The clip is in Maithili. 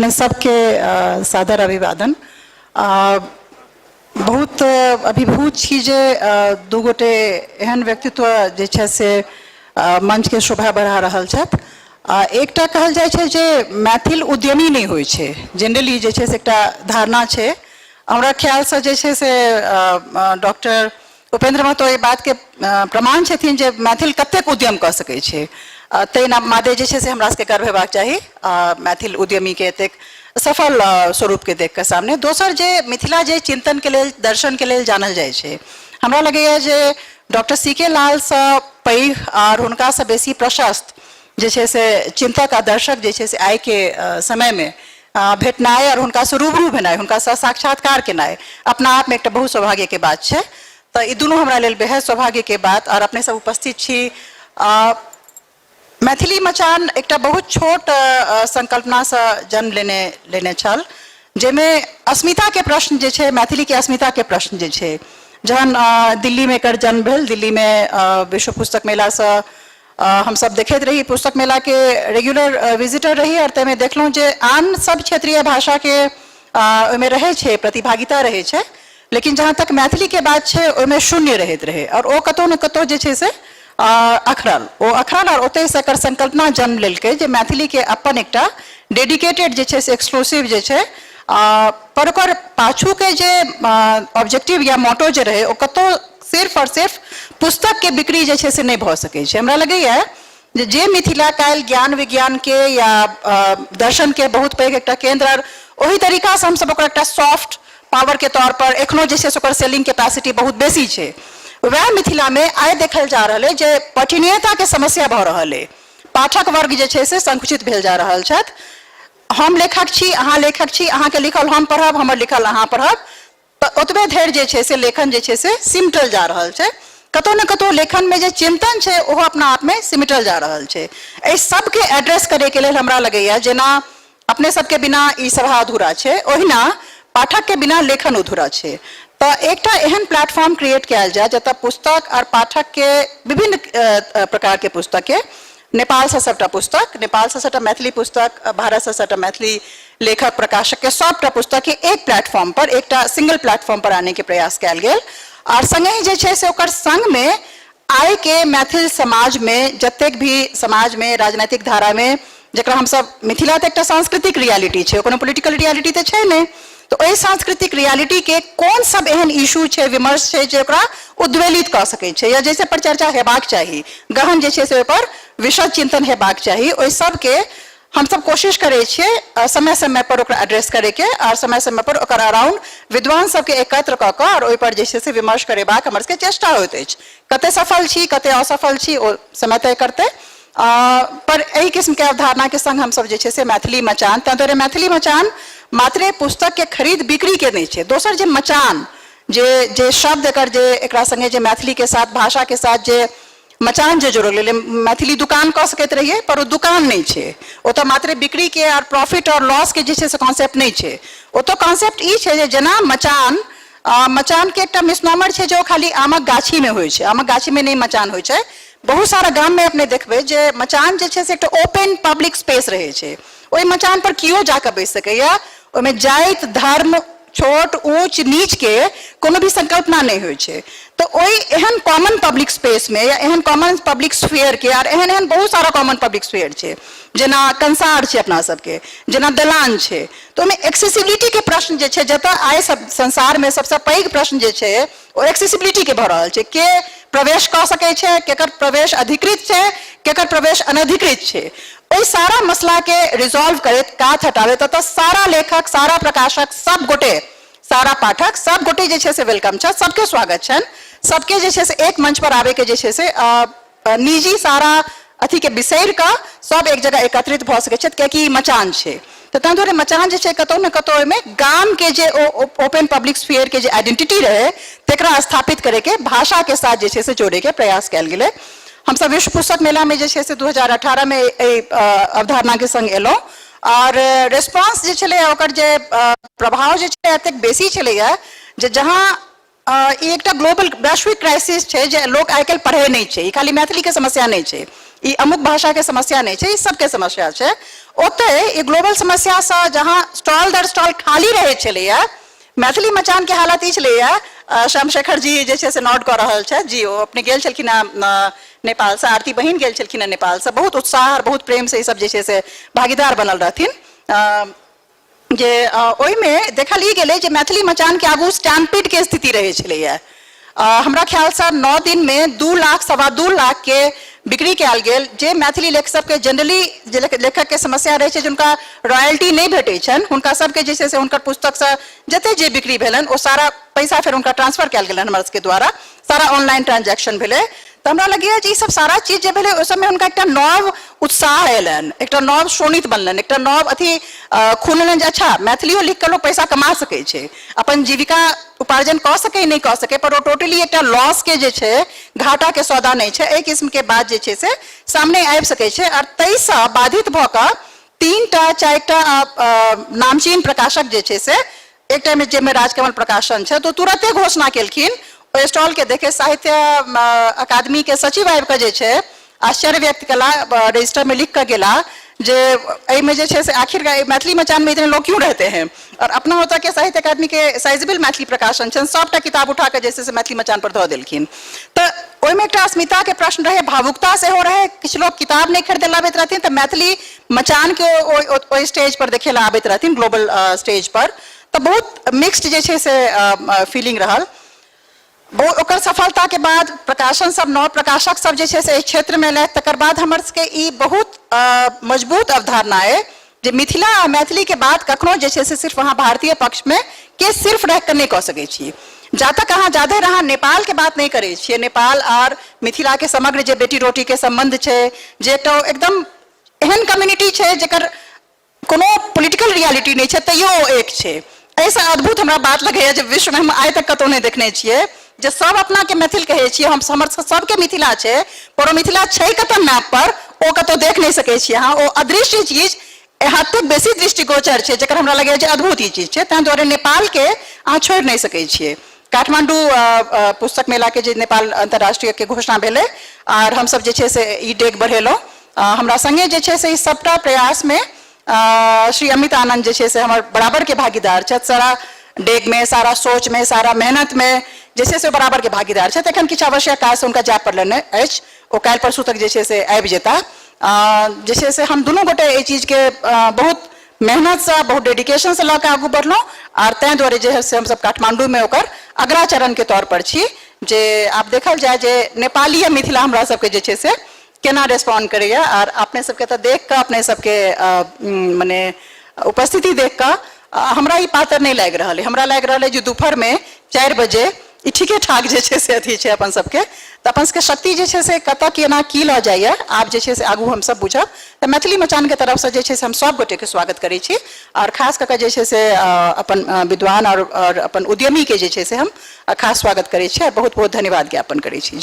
अपने सबके सादर अभिवादन। बहुत अभिभूत छी जे दू गोटे एहन व्यक्तित्व जे छै से मंचके शोभा बढ़ा रहल छथि। एकटा कहल जाइ छै जे मैथिल उद्यमी नहि होइ छै, जेनरली जे छै से एकटा धारणा छै। हमरा ख्यालसँ जे छै से डॉक्टर उपेंद्र महतो एहि बातके प्रमाण छथिन जे मैथिल कतेक उद्यम कऽ सकै छै। ताहि मादे जे छै से हमरा सबके गर्व हेबाक चाही मैथिल उद्यमीके एतेक सफल स्वरूपके देख कऽ सामने। दोसर जे मिथिला जे चिन्तनके लेल, दर्शनके लेल जानल जाइ छै, हमरा लगैए जे डॉक्टर सी के लालसँ पैघ आओर हुनकासँ बेसी प्रशस्त जे छै से चिन्तक आ दर्शक जे छै से आइके समयमे भेटनाइ आओर हुनकासँ रूबरू भेनाइ, हुनकासँ साक्षात्कार केनाइ अपना आपमे एकटा बहुत सौभाग्यके बात छै। तऽ ई दुनू हमरा लेल बेहद सौभाग्यके बात आओर अपने सब उपस्थित छी। मैथिली मचान एकटा बहुत छोट संकल्पनासँ जन्म लेने लेने छल, जाहिमे अस्मिताके प्रश्न जे छै, मैथिलीके अस्मिताके प्रश्न जे छै, जहन दिल्लीमे एकर जन्म भेल, दिल्लीमे विश्व पुस्तक मेलासँ हमसब देखैत रही, पुस्तक मेलाके रेगुलर विजिटर रही आओर ताहिमे देखलहुँ जे आन सब क्षेत्रीय भाषाके ओहिमे रहै छै, प्रतिभागिता रहै छै, लेकिन जहाँ तक मैथिलीके बात छै ओहिमे शून्य रहैत रहै आओर ओ कतहु ने कतहु जे छै से अखरल, ओ अखरल आओर ओतहिसँ एकर संकल्पना जन्म लेलकै जे मैथिलीके अपन एकटा डेडिकेटेड जे छै से एक्सक्लूसिव जे छै, पर ओकर पाछूके जे ऑब्जेक्टिव या मोटो जे रहै ओ कतहु सिर्फ आओर सिर्फ पुस्तकके बिक्री जे छै से नहि भऽ सकै छै। हमरा लगैए जे जे मिथिला काल्हि ज्ञान विज्ञानके या दर्शनके बहुत पैघ एकटा केन्द्र आओर ओहि तरीकासँ हमसब ओकरा एकटा सॉफ्ट पावरके तौर पर एखनो जे छै से ओकर सेलिंग कैपेसिटी बहुत बेसी छै, वएह मिथिलामे आइ देखल जा रहल अइ जे पठनीयताके समस्या भऽ रहल अइ। पाठक वर्ग जे छै से संकुचित भेल जा रहल छथि। हम लेखक छी, अहाँ लेखक छी, अहाँके लिखल हम पढ़ब, हमर लिखल अहाँ पढ़ब, तऽ ओतबे धरि जे छै से लेखन जे छै से सिमटल जा रहल छै। कतहु ने कतहु लेखनमे जे चिन्तन छै ओहो अपना आपमे सिमटल जा रहल छै। एहि सबके एड्रेस करैके लेल हमरा लगैए जेना अपने सबके बिना ई सभा अधूरा छै, ओहिना पाठकके बिना लेखन अधूरा छै। तऽ एकटा एहन प्लेटफॉर्म क्रिएट कयल जाय जतऽ पुस्तक आओर पाठकके विभिन्न प्रकारके पुस्तकके, नेपालसँ सबटा पुस्तक, नेपालसँ सबटा मैथिली पुस्तक, भारतसँ सबटा मैथिली लेखक प्रकाशकके सबटा पुस्तकके एक प्लेटफॉर्म पर, एकटा सिंगल प्लेटफॉर्म पर आनैके प्रयास कयल गेल। आओर सङ्गहि जे छै से ओकर सङ्गमे आइके मैथिल समाजमे जतेक भी समाजमे राजनैतिक धारामे जकरा हमसब मिथिला तऽ एकटा सांस्कृतिक रियलिटी छै, कोनो पोलिटिकल रियलिटी तऽ छै नहि, तऽ ओहि सांस्कृतिक रियलिटीके कोन सब एहन इशू छै, विमर्श छै जे ओकरा उद्वेलित कऽ सकै छै या जाहिसँ पर चर्चा हेबाक चाही, गहन जे छै से ओहिपर विशद चिन्तन हेबाक चाही, ओहि सबके हमसब कोशिश करै छियै समय समय पर ओकरा एड्रेस करैके आओर समय समय पर ओकर अराउंड विद्वान सबके एकत्र कऽ कऽ आओर ओहिपर जे छै से विमर्श करेबाक हमर सबके चेष्टा होइत अछि। कते सफल छी, कते असफल छी, ओ समय तय करतै, पर एहि किस्मके अवधारणाके संग हमसब जे छै से मैथिली मचान, ताहि दुआरे मैथिली मचान मात्रे पुस्तकके खरीद बिक्रीके नहि छै। दोसर जे मचान जे जे शब्द एकर जे एकरा संगे जे मैथिलीके साथ भाषाके साथ जे मचान जे जोड़ल गेलै, मैथिली दुकान कऽ सकैत रहियै पर ओ दुकान नहि छै, ओतऽ मात्रे बिक्रीके आओर प्रॉफिट आओर लॉसके जे छै से कॉन्सेप्ट नहि छै। ओतऽ कॉन्सेप्ट ई छै जे जेना मचान, मचानके एकटा मिसनॉमर छै जे ओ खाली आमक गाछीमे होइ छै, आमक गाछीमे नहि मचान होइ छै। बहुत सारा गाममे अपने देखबै जे मचान जे छै से एकटा ओपन पब्लिक स्पेस रहै छै, ओहि मचान पर केओ जाकऽ बैस सकैए, ओहिमे जाति धर्म छोट ऊँच नीचके कोनो भी संकल्पना नहि होइ छै। तऽ ओहि एहन कॉमन पब्लिक स्पेसमे या एहन कॉमन पब्लिक स्फेयरके आर एहन एहन बहुत सारा कॉमन पब्लिक स्फेयर छै, जेना कंसार छै अपना सबके, जेना दलान छै, तऽ ओहिमे एक्सेसिबिलिटीके प्रश्न जे छै, जतऽ आइ सब संसारमे सबसँ पैघ प्रश्न जे छै ओ एक्सेसिबिलिटीके भऽ रहल छै, के प्रवेश कऽ सकै छै, केकर प्रवेश अधिकृत छै, केकर प्रवेश अनधिकृत छै, ओहि सारा मसलाके रिजॉल्व करैत कात हटाबैत ओतऽ सारा लेखक, सारा प्रकाशक, सब गोटे, सारा पाठक, सब गोटे जे छै से welcome छथि, सबके स्वागत छनि, सबके जे छै से एक मंच पर आबैके जे छै से निजी सारा अथीके बिसरि कऽ सब एक जगह एकत्रित भऽ सकै छथि, कियाकि ई मचान छै। तऽ ताहि दुआरे मचान जे छै कतहु ने कतहु ओहिमे गामके जे ओ ओपन पब्लिक स्फीयरके जे आइडेंटिटी रहै तकरा स्थापित करैके भाषाके साथ जे छै से जोड़ैके प्रयास कयल गेलै। हमसब विश्व पुस्तक मेलामे जे छै से 2018मे एहि अवधारणाके सङ्ग एलहुँ आओर रेस्पॉन्स जे छलैए ओकर जे प्रभाव जे छलै एतेक बेसी छलैए जे जहाँ ई एकटा ग्लोबल वैश्विक क्राइसिस छै जे लोक आइ काल्हि पढ़ै नहि छै, ई खाली मैथिलीके समस्या नहि छै, ई अमुक भाषाके समस्या नहि छै, ई सबके समस्या छै। ओतहि ई ग्लोबल समस्यासँ जहाँ स्टॉल दर स्टॉल खाली रहै छलैए, मैथिली मचानके हालत ई छलैए। श्यामशेखर जी जे छै से नोट कऽ रहल छथि जी, ओ अपने गेल छलखिन हेँ नेपालसँ, आरती बहिन गेल छलखिन हेँ नेपालसँ, बहुत उत्साह आओर बहुत प्रेमसँ ई सब जे छै से भागीदार बनल रहथिन। जे ओहिमे देखल ई गेलै जे मैथिली मचानके आगू स्टैम्पीडके स्थिति रहै छलैए। हमरा ख्यालसँ 9 दिनमे 2 लाख 2.25 लाखके बिक्री कयल गेल। जे मैथिली लेखक सबके जनरली जे लेखकके समस्या रहै छै जे हुनका रॉयल्टी नहि भेटै छनि, हुनका सबके जे छै से हुनकर पुस्तकसँ जते जे बिक्री भेलनि ओ सारा पैसा फेर हुनका ट्रांसफर कयल गेलनि हमर सबके द्वारा, सारा ऑनलाइन ट्रांजैक्शन भेलै। तऽ हमरा लगैए जे ई सब सारा चीज जे भेलै ओहि सबमे हुनका एकटा नव उत्साह एलनि, एकटा नव शोणित बनलनि, एकटा नव अथी खुललनि जे अच्छा मैथिलियो लिख कऽ लोक पैसा कमा सकै छै, अपन जीविका उपार्जन कऽ सकै नहि कऽ सकै, पर ओ टोटली एकटा लॉसके जे छै घाटाके सौदा नहि छै। एहि किस्मके बात जे छै से सामने आबि सकै छै। आओर ताहिसँ बाधित भऽ कऽ 3 4 टा नामचीन प्रकाशक जे छै से एकटा मे जाहिमे राजकमल प्रकाशन छै, तऽ तुरते घोषणा केलखिन ओहि स्टॉलके देखे साहित्य अकादमीके सचिव आबि कऽ जे छै आश्चर्य व्यक्त कला, रजिस्टरमे लिख कऽ गेला जे एहिमे जे छै से आखिर मैथिली मचानमे इतने लोग क्यों रहते हैं। और अपना ओतऽ के साहित्य अकादमी के साइजेबल मैथिली प्रकाशन छनि, सबटा किताब उठा कऽ जे छै से मैथिली मचान पर धऽ देलखिन। तऽ ओहिमे एकटा अस्मिताके प्रश्न रहै, भावुकता सेहो रहै। किछु लोग किताब नहि खरीदे लए आबैत रहथिन तऽ मैथिली मचानके ओहि स्टेज पर देखे लए आबैत रहथिन, ग्लोबल स्टेज पर। तऽ बहुत मिक्स्ड जे छै से फीलिंग रहल। बहुत ओकर सफलताके बाद प्रकाशन सब, नव प्रकाशक सब जे छै से एहि क्षेत्रमे एलथि। तकर बाद हमर सबके ई बहुत मजबूत अवधारणा अइ जे मिथिला आ मैथिलीके बात कखनो जे छै से सिर्फ अहाँ भारतीय पक्षमे के सिर्फ रहि कऽ नहि कऽ सकै छी। जा तक अहाँ जाधरि अहाँ नेपालके बात नहि करै छियै, नेपाल आर मिथिलाके समग्र जे बेटी रोटीके सम्बन्ध छै, जे एकटा एकदम एहन कम्युनिटी छै जकर कोनो पोलिटिकल रियलिटी नहि छै, तैयो ओ एक छै। एहिसँ अद्भुत हमरा बात लगैए जे विश्वमे हम आइ तक कतहु नहि देखने छियै जे सब अपनाके मैथिल कहै छियै, हम हमर सबके मिथिला छै, पर ओ मिथिला छै कतऽ मैप पर ओ कतहु देख नहि सकै छियै अहाँ। ओ अदृश्य चीज एतेक बेसी दृष्टिगोचर छै जकर हमरा लगैए जे अद्भुत ई चीज छै। ताहि दुआरे नेपालके अहाँ छोड़ि नहि सकै छियै। काठमाण्डू पुस्तक मेलाके जे नेपाल अन्तर्राष्ट्रीयके घोषणा भेलै आर हमसब जे छै से ई डेग बढ़ेलहुँ। हमरा सङ्गे जे छै से ई सबटा प्रयासमे श्री अमित आनन्द जे छै से हमर बराबरके भागीदार छथि। सारा डेगमे, सारा सोचमे, सारा मेहनतमे जे छै से बराबरके भागीदार छथि। एखन किछु आवश्यक काजसँ हुनका जाय पड़लनि अछि, ओ काल्हि परसू तक जे छै से आबि जेताह। जे छै से हम दुनू गोटे एहि चीजके बहुत मेहनतसँ, बहुत डेडिकेशनसँ लऽ कऽ आगू बढ़लहुँ आर ताहि दुआरे जे है से हमसब काठमाण्डूमे ओकर अगला चरणके तौर पर छी जे आब देखल जाय जे नेपालीय मिथिला हमरा सबके जे छै से केना रेस्पॉन्ड करैए। आर अपने सबके तऽ देख कऽ, अपने सबके मने उपस्थिति देख कऽ हमरा ई पातर नहि लागि रहल अइ। हमरा लागि रहल अइ जे दुपहरमे 4 बजे ई ठीके ठाक जे छै से अथी छै अपन सबके। तऽ अपन सबके शक्ति जे छै से कतऽ केना की लऽ जाइए आब जे छै से आगू हमसब बुझब। तऽ मैथिली मचानके तरफसँ जे छै से हम सब गोटेके स्वागत करै छी आओर खास कऽ कऽ जे छै से अपन विद्वान आओर अपन उद्यमीके जे छै से हम खास स्वागत करै छी आओर बहुत बहुत धन्यवाद ज्ञापन करै छी।